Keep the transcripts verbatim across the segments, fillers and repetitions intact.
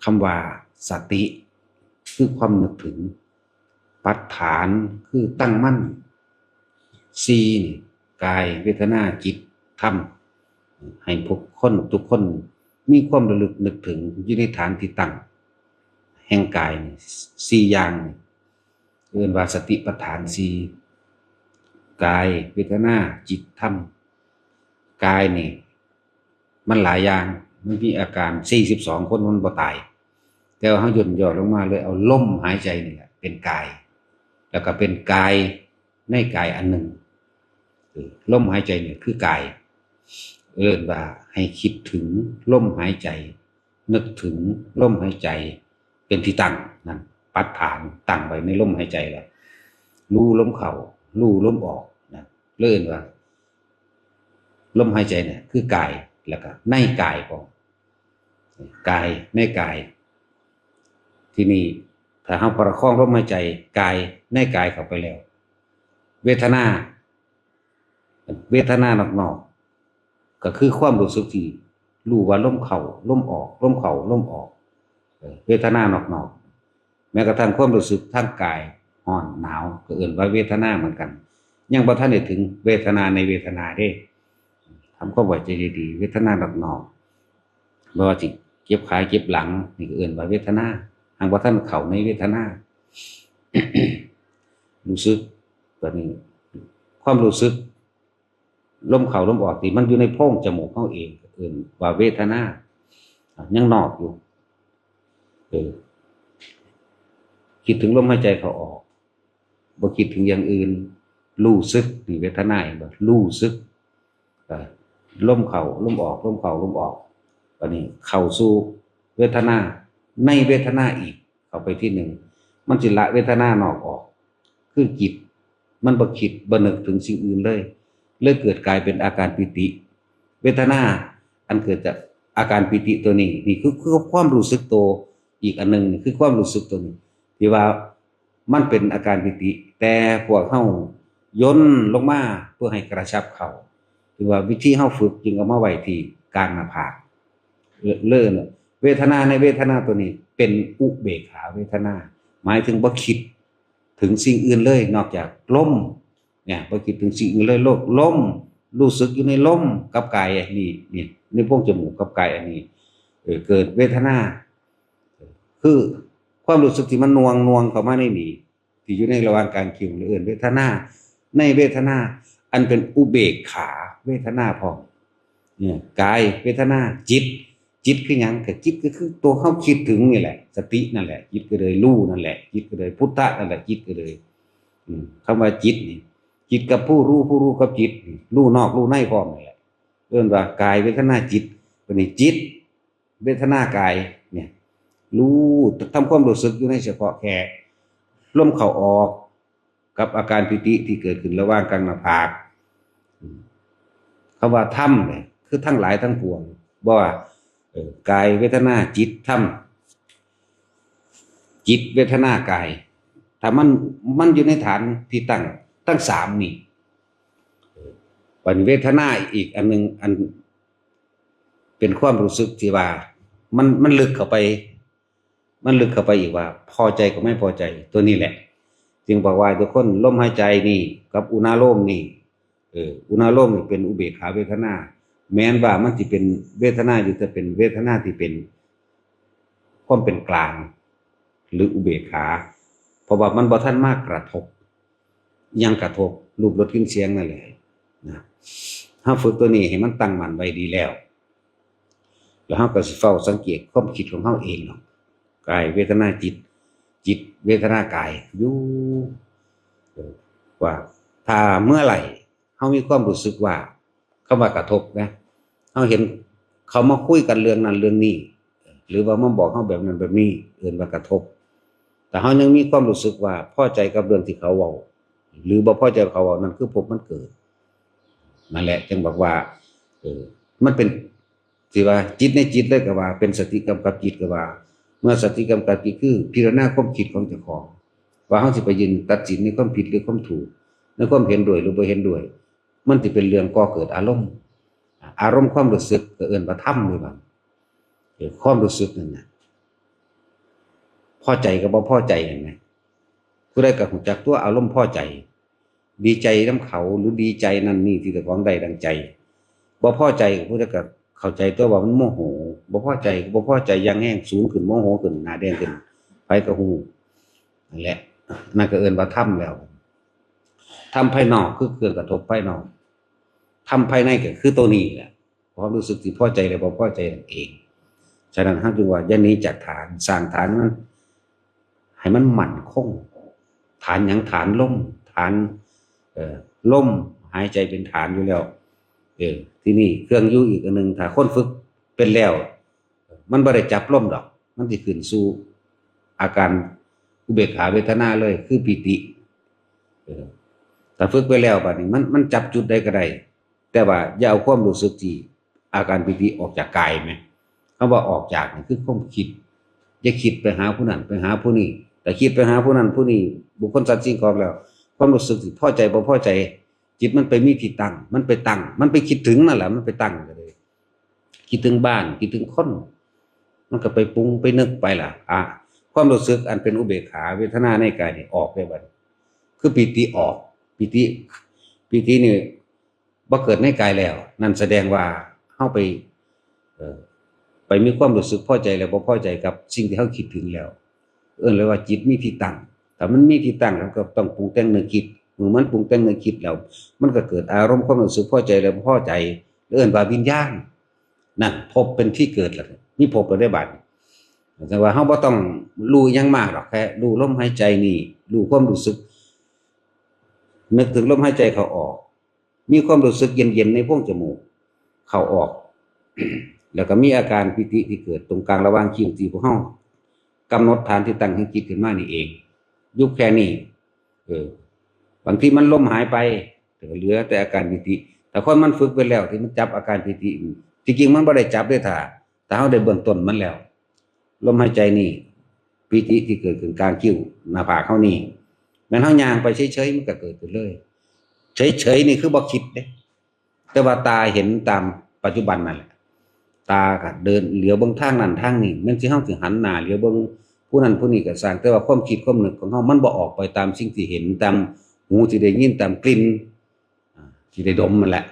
คำว่าสติ คือความนึกถึง ปัฏฐาน คือตั้งมั่น สี่นี่ กาย เวทนา จิต ธรรม ให้พวกคนทุกคนมีความระลึกนึกถึงอยู่ในฐานที่ตั้งแห่งกายนี่ สี่อย่างนี่ เอิ้นว่าสติปัฏฐานสี่ กาย เวทนา จิต ธรรม กายนี่ มันหลายอย่าง มันมีอาการ สี่สิบสองคนมันบ่ตาย แต่ว่าเฮาย่นย่อลงมาเลย เอาลมหายใจนี่แหละเป็นกาย แล้วก็เป็นกายในกายอันหนึ่ง เออ ลมหายใจเนี่ยคือกาย เอิ้นว่าให้คิดถึงลมหายใจ นึกถึงลมหายใจเป็นที่ตั้งนั่น ปัฏฐานตั้งไว้ในลมหายใจแล้ว รู้ลมเข้า รู้ลมออกนั่น เอิ้นว่า ลมหายใจเนี่ยคือกาย แล้วก็ในกายของ กาย ในกาย ทีนี้ถ้าเฮาประคองลมหายใจกายในกายเข้าไปแล้ว เวทนา เวทนานอกๆ ก็คือความรู้สึกที่รู้ว่าลมเข้า ลมออก ลมเข้า ลมออก เออ เวทนานอกๆ แม้กระทั่งความรู้สึกทางกาย ร้อน หนาว ก็เอิ้นว่าเวทนาเหมือนกัน ยังบ่ทันได้ถึงเวทนาในเวทนาเด้ ทำความเข้าใจดีๆ เวทนานอกๆ บ่ว่าสิเจ็บขาเจ็บหลัง นี่ก็เอิ้นว่าเวทนา หากบ่ทันเข้าในเวทนา รู้สึก บัดนี้ ความรู้สึก ลมเข้าลมออกที่มันอยู่ในโพรงจมูกเฮาเอง ก็เอิ้นว่าเวทนา อ่ะ ยังนอกอยู่ เออ คิดถึงลมหายใจเข้าออก บ่คิดถึงอย่างอื่น รู้สึก นี่เวทนา เห็นบ่ รู้สึก อ่า ลมเข้าลมออก ลมเข้าลมออก บัดนี้เข้าสู่เวทนา ในเวทนาอีก เข้าไปทีหนึ่ง มันสิละเวทนานอกออก คือจิต มันบ่คิดบ่นึกถึงสิ่งอื่นเลย เลยเกิดกลายเป็นอาการปีติ เวทนาอันเกิดจากอาการปีติตัวนี้ นี่คือ คือความรู้สึกตัว อีกอันหนึ่งนี่คือความรู้สึกตัวนี้ ที่ว่ามันเป็นอาการปีติ แต่พวกเฮาย่นลงมาเพื่อให้กระชับเข้า คือว่าวิธีเฮาฝึกจึงเอามาไว้ที่กลางหน้าผาก เลิศ เวทนาในเวทนาตัวนี้เป็นอุเบกขาเวทนา หมายถึงบ่คิดถึงสิ่งอื่นเลยนอกจากลม เนี่ย บ่คิดถึงสิ่งอื่นเลย โลก ลม รู้สึกอยู่ในลมกับกายอันนี้ เนี่ย ในโพรงจมูกกับกายอันนี้ เออ เกิดเวทนา คือความรู้สึกที่มันน่วงน่วงเข้ามาในนี่ ที่อยู่ในระหว่างกลางคิ้ว เอิ้นเวทนา ในเวทนา อันเป็นอุเบกขาเวทนาพร้อม เนี่ย กายเวทนา จิต จิตคือหยัง ก็จิตก็คือตัวเฮาคิดถึงนี่แหละ สตินั่นแหละ จิตก็เลยรู้นั่นแหละ จิตก็เลยพุทธะนั่นแหละ จิตก็เลย อืม คำว่าจิตนี่ จิตกับผู้รู้ ผู้รู้กับจิตนี่ รู้นอกรู้ในพร้อมนั่นแหละ เอิ้นว่ากายเวทนาจิต บัดนี้จิต เวทนากาย เนี่ย รู้ ทำความรู้สึกอยู่ในเฉพาะแค่ลมเข้าออก กับอาการปีติที่เกิดขึ้นระหว่างกลางหน้าผาก อืม คำว่าธรรมเนี่ย คือทั้งหลายทั้งปวง บ่ว่า เอ่อ กายเวทนาจิตธรรม จิตเวทนากาย ถ้ามัน มันอยู่ในฐานที่ตั้ง ทั้งสามนี่ เอ่อ เป็นเวทนาอีกอันหนึ่ง อัน เป็นความรู้สึกที่ว่า มัน มันลึกเข้าไป มันลึกเข้าไปอีกว่า พอใจกับไม่พอใจ ตัวนี้แหละ จึงบอกว่าทุกคน ลมหายใจนี่กับอุณาโลมนี่ เออ อุณาโลมนี่เป็นอุเบกขาเวทนา แม้นว่ามันสิเป็นเวทนาอยู่ แต่เป็นเวทนาที่เป็นความเป็นกลาง หรืออุเบกขา เพราะว่ามันบ่ทันมากระทบ ยังกระทบรูปรสกลิ่นเสียงนั่นแหละนะ เฮาฝึกตัวนี้ให้มันตั้งมั่นไว้ดีแล้ว แล้วเฮาก็สิเฝ้าสังเกตความคิดของเฮาเองเนาะ กายเวทนาจิต จิตเวทนากายอยู่ เออ ว่าถ้าเมื่อไหร่เฮามีความรู้สึกว่า คำว่ากระทบนะ เฮาเห็นเขามาคุยกันเรื่องนั้นเรื่องนี้ หรือว่ามาบอกเฮาแบบนั้นแบบนี้ เอิ้นว่ากระทบ แต่เฮายังมีความรู้สึกว่าพอใจกับเรื่องที่เขาเว้า หรือบ่พอใจกับเขาเว้า นั่นคือภพมันเกิด นั่นแหละ จึงบอกว่า เออ มันเป็น สิว่าจิตในจิตเลยก็ว่า เป็นสติกำกับจิตก็ว่า เมื่อสติกำกับจิตคือพิจารณาความคิดของเจ้าของ ว่าเฮาสิไปยืนตัดสินในความผิดหรือความถูก ในความเห็นด้วยหรือบ่เห็นด้วย มันสิเป็นเรื่องก่อเกิดอารมณ์ อารมณ์ความรู้สึกก็เอิ้นว่าธรรมด้วยกัน เออ ความรู้สึกนั่นน่ะ พอใจกับบ่พอใจนั่นนะ ผู้ใดก็รู้จักตัวอารมณ์พอใจ ดีใจนำเขาหรือดีใจนั่นนี่ที่เจ้าของได้ดังใจ บ่พอใจผู้ใดก็เข้าใจตัวว่ามันโมโห บ่พอใจก็บ่พอใจอย่างแฮงสูงขึ้น โมโหขึ้น หน้าแดงขึ้น ไผก็ฮู้ นั่นแหละ นั่นก็เอิ้นว่าธรรมแล้ว ธรรมภายนอกคือเครื่องกระทบภายนอก ธรรมภายในก็คือตัวนี้แหละ ความรู้สึกที่พอใจและบ่พอใจนั่นเอง ฉะนั้นเราจึงว่าอย่าหนีจากฐาน สร้างฐานมัน ให้มันมั่นคง ฐานหยัง ฐานลม ฐาน เอ่อ ลมหายใจเป็นฐานอยู่แล้ว เออ ทีนี้เครื่องอยู่อีกอันหนึ่ง ถ้าคนฝึกเป็นแล้ว มันบ่ได้จับลมดอก มันสิขึ้นสู่อาการอุเบกขาเวทนาเลย คือปีติ เออ ถ้าฝึกไปแล้วบัดนี้ มัน มันจับจุดใดก็ได้ แต่ว่าอย่าเอาความรู้สึกที่อาการปีติออกจากกายแหม คำว่าออกจากนี่คือความคิด อย่าคิดไปหาผู้นั้น ไปหาผู้นี้ แต่คิดไปหาผู้นั้นผู้นี้ บุคคลสัตว์สิ่งของแล้ว ความรู้สึกที่พอใจบ่พอใจ จิตมันไปมีที่ตั้ง มันไปตั้ง มันไปคิดถึงนั่นแหละ มันไปตั้งก็เลย คิดถึงบ้าน คิดถึงคน มันก็ไปปรุงไปนึกไปล่ะ อ่ะ ความรู้สึกอันเป็นอุเบกขาเวทนาในกายนี่ออกได้บัดนี้ คือปีติออก ปีติ ปีตินี่บ่เกิดในกายแล้ว นั่นแสดงว่าเฮาไป เอ่อ ไปมีความรู้สึกพอใจและบ่พอใจกับสิ่งที่เฮาคิดถึงแล้ว เอิ้นเลยว่าจิตมีที่ตั้ง ถ้ามันมีที่ตั้งแล้วก็ต้องปรุงแต่งนึกคิด เมื่อมันปรุงแต่งนึกคิดแล้ว มันก็เกิดอารมณ์ความรู้สึกพอใจและบ่พอใจ เอิ้นว่าวิญญาณ นั่นภพเป็นที่เกิดแล้ว มีภพแล้วได้บัดนี้ แต่ว่าเฮาบ่ต้องรู้หยังมากหรอก แค่รู้ลมหายใจนี่ รู้ความรู้สึก นึกถึงลมหายใจเข้าออก มีความรู้สึกเย็นๆในโพรงจมูก เข้าออก แล้วก็มีอาการปีติที่เกิดตรงกลางระหว่างคิ้วที่พวกเฮากำหนดฐานที่ตั้งของจิตขึ้นมานี่เอง อยู่แค่นี้ เออ บางทีมันลมหายไป แต่ก็เหลือแต่อาการปีติ แต่คนมันฝึกไปแล้วที่มันจับอาการปีติ ที่จริงมันบ่ได้จับเด้ถ้า ถ้าเฮาได้เบื้องต้นมันแล้ว ลมหายใจนี่ ปีติที่เกิดขึ้นกลางคิ้วหน้าผากเฮานี่ แม่นเฮาย่างไปเฉยๆ มันก็เกิดขึ้นเลย เฉยๆนี่คือบ่คิดเด้ แต่ว่าตาเห็นตามปัจจุบันนั่นแหละ ตาก็เดินเหลียวเบิ่งทางนั้นทางนี้ แม่นสิเฮาสิหันหน้าเหลียวเบิ่งผู้นั้นผู้นี้ก็ซ่าง แต่ว่าความคิดความนึกของเฮามันบ่ออกไปตามสิ่งที่เห็น ตามหูที่ได้ยิน ตามกลิ่น อ่า ที่ได้ดมนั่นแหละ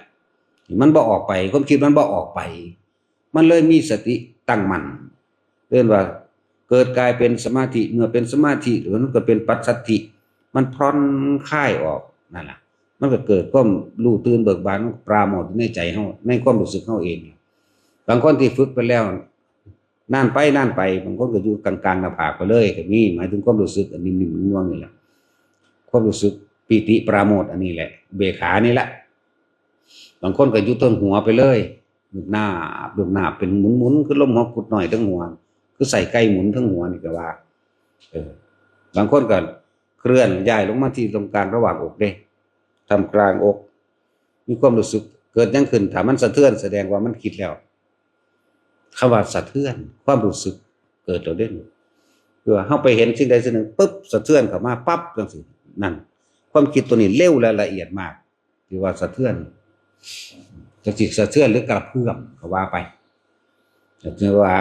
มันบ่ออกไป ความคิดมันบ่ออกไป มันเลยมีสติตั้งมั่น เรียกว่าเกิดกลายเป็นสมาธิ เมื่อเป็นสมาธิมันก็เป็นปัสสัทธิ มันผ่อนคลายออกนั่นแหละ มันก็เกิดความรู้ตื่นเบิกบาน ปราโมทย์ในใจเฮา ในความรู้สึกเฮาเอง บางคนที่ฝึกไปแล้ว นานไปนานไป บางคนก็อยู่กลางๆหน้าผากไปเลยก็มี หมายถึงความรู้สึกอันนิ่มๆนวลๆนี่แหละ ความรู้สึกปีติปราโมทย์อันนี้แหละ อุเบกขานี่แหละ บางคนก็อยู่เทิงหัวไปเลย หนึบหน้าบหนึบหน้าบเป็นหมุนๆ คือลมหัวกุดน้อยเทิงหัว คือใส่ไก่หมุนเทิงหัวนี่ก็ว่า เออ บางคนก็เคลื่อนย้ายลงมาที่ตรงกลางระหว่างอกเด้ ท่ามกลางอก มีความรู้สึกเกิดหยังขึ้น ถ้ามันสะเทือนแสดงว่ามันคิดแล้ว คำว่าสะเทือน ความรู้สึกเกิดแล้วเด้ คือว่าเฮาไปเห็นสิ่งใดสิ่งหนึ่งปุ๊บ สะเทือนเข้ามาปั๊บจังซี่ นั่น ความคิดตัวนี้เร็วและละเอียดมาก ที่ว่าสะเทือน จักสิสะเทือนหรือกระเพื่อมก็ว่าไป แต่ว่า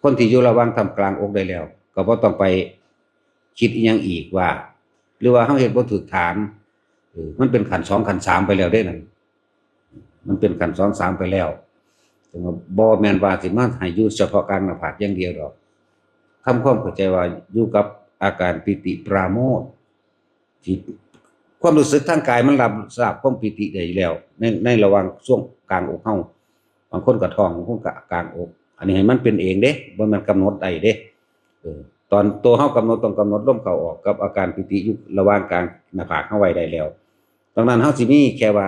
คนที่อยู่ระหว่างท่ามกลางอกได้แล้ว ก็บ่ต้องไปคิดอิหยังอีกว่า หรือว่าเฮาเฮ็ดบ่ถูกฐาน เออ มันเป็นขั้นสองขั้นสามไปแล้วเด้นั่น มันเป็นขั้นสองสามไปแล้ว แต่ว่าบ่แม่นว่าสิมาให้อยู่เฉพาะกลางหน้าผากอย่างเดียวดอก ทำความเข้าใจว่าอยู่กับอาการปีติปราโมทย์ ที่ความรู้สึกทางกายมันรับทราบความปีติได้อยู่แล้ว ใน ในระหว่างช่วงกลางอกเฮา บางคนก็ท้อง บางคนก็กลางอก อันนี้ให้มันเป็นเองเด้ บ่แม่นกำหนดได้เด้ เออ ตอนตัวเฮากำหนดต้องกำหนดลมเข้าออกกับอาการปีติอยู่ระหว่างกลางหน้าผากเฮาไว้ได้แล้ว ดังนั้นเฮาสิมีแค่ว่า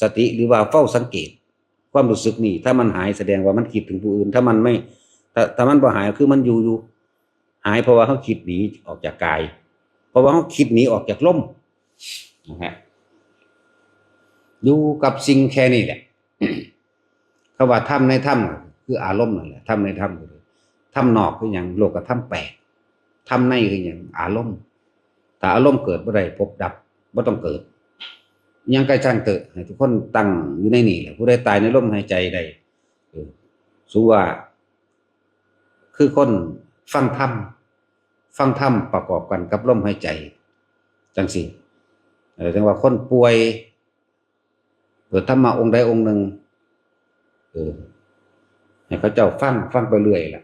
สติหรือว่าเฝ้าสังเกต ความรู้สึกนี่ ถ้ามันหายแสดงว่ามันคิดถึงผู้อื่น ถ้ามันไม่ ถ้า ถ้ามันบ่หายคือมันอยู่อยู่ หายเพราะว่าเฮาคิดหนีออกจากกาย เพราะว่าเฮาคิดหนีออกจากลม นะฮะ อยู่กับสิ่งแค่นี้แหละ คำว่าธรรมในธรรมคืออารมณ์นั่นแหละ ธรรมในธรรมคือธรรมนอกคือหยัง โลกธรรมแปด ธรรมในคือหยัง อารมณ์ ถ้าอารมณ์เกิดบ่ได้ ภพดับ บ่ต้องเกิด ยังไกลช่างเถอะ ให้ทุกคนตั้งอยู่ในนี่แหละ ผู้ใดตายในลมหายใจใด เออ สมมุติว่า คือคน ฟังธรรม ฟังธรรมประกอบกันกับลมหายใจ จังซี่ เออ จังว่าคนป่วย เปิดธรรมะองค์ใดองค์หนึ่ง เออ ให้เขาเจ้าฟัง ฟังไปเรื่อยล่ะ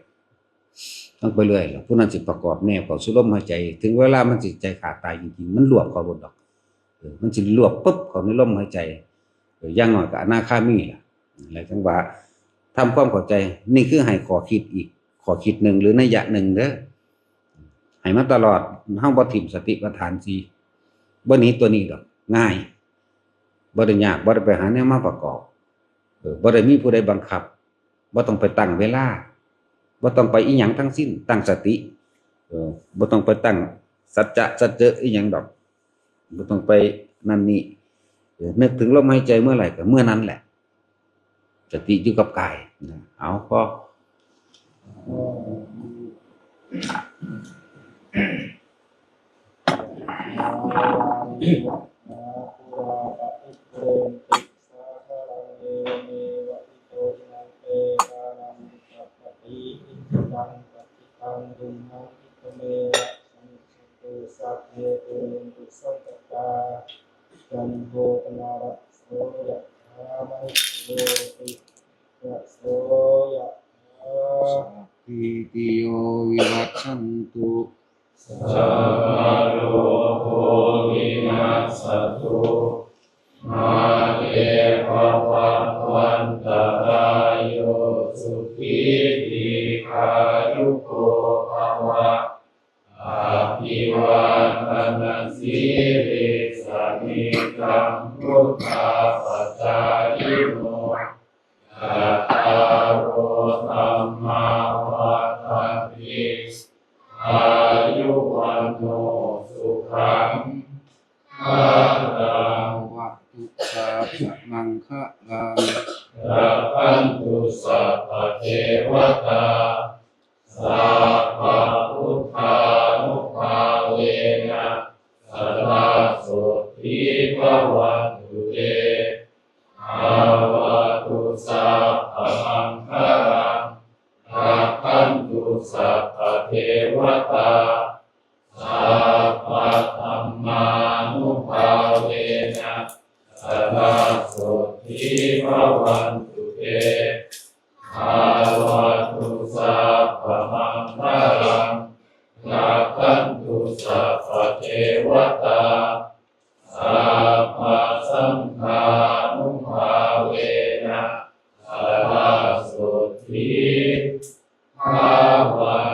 ฟังไปเรื่อยล่ะ ผู้นั้นสิประกอบแนวเข้าสู่ลมหายใจ ถึงเวลามันสิใจขาดตายจริงๆ มันรวบเข้าโลดดอก เออ มันสิรวบปุ๊บเข้าในลมหายใจ เออ อย่างน้อยก็อนาคามีล่ะ แล้วจังว่าทำความเข้าใจ นี่คือให้ข้อคิดอีกข้อคิดหนึ่งหรือนัยยะหนึ่งเด้อ ให้มาตลอด เฮาบ่ถิ่มสติปัฏฐานสี่ บ่หนีตัวนี้ดอก ง่าย บ่ได้ยาก บ่ได้ไปหาแนวมาประกอบ เออ บ่ได้มีผู้ใดบังคับ บ่ต้องไปตั้งเวลา บ่ต้องไปอิหยังทั้งสิ้น ตั้งสติ เออ บ่ต้องไปตั้งสัจจะสัจเจะอิหยังดอก บ่ต้องไปนั่นนี่ เออ นึกถึงลมหายใจเมื่อไหร่ก็เมื่อนั้นแหละ สติอยู่กับกายนะ เอา พอ จันโทปนารโสยะถามณิโชติระโสยะถา สัพพีติโยวิวัชชันตุ สัพพะโรโควินัสสะตุ มาเตภะวัตวันตะราโย สุขีทีฆายุโกภะวะ อภิวาทะนะสีลิสสะนิจัง วุฑฒาปะจายิโน จัตตาโรธัมมาวัฑฒันติ อายุวัณโณสุขัง พะลัง ภะวะตุ สัพพะมังคะลัง รักขันตุ สัพพะเทวะตา สัพพะพุทธานุภาเวนะ สะดาโสตถีภะวันตุเต ภะวะตุ สัพพะมังคะลัง รักขันตุ สัพพะเทวะตา สัพพะธัมมานุภาเวนะ สะดาโสตถีภะวันตุเต ภะวะตุ สัพพะมังคะลัง รักขันตุ สัพพะเทวะตา สัพพะสังฆานุภาเวนะ สะดาโสตถีภะวัน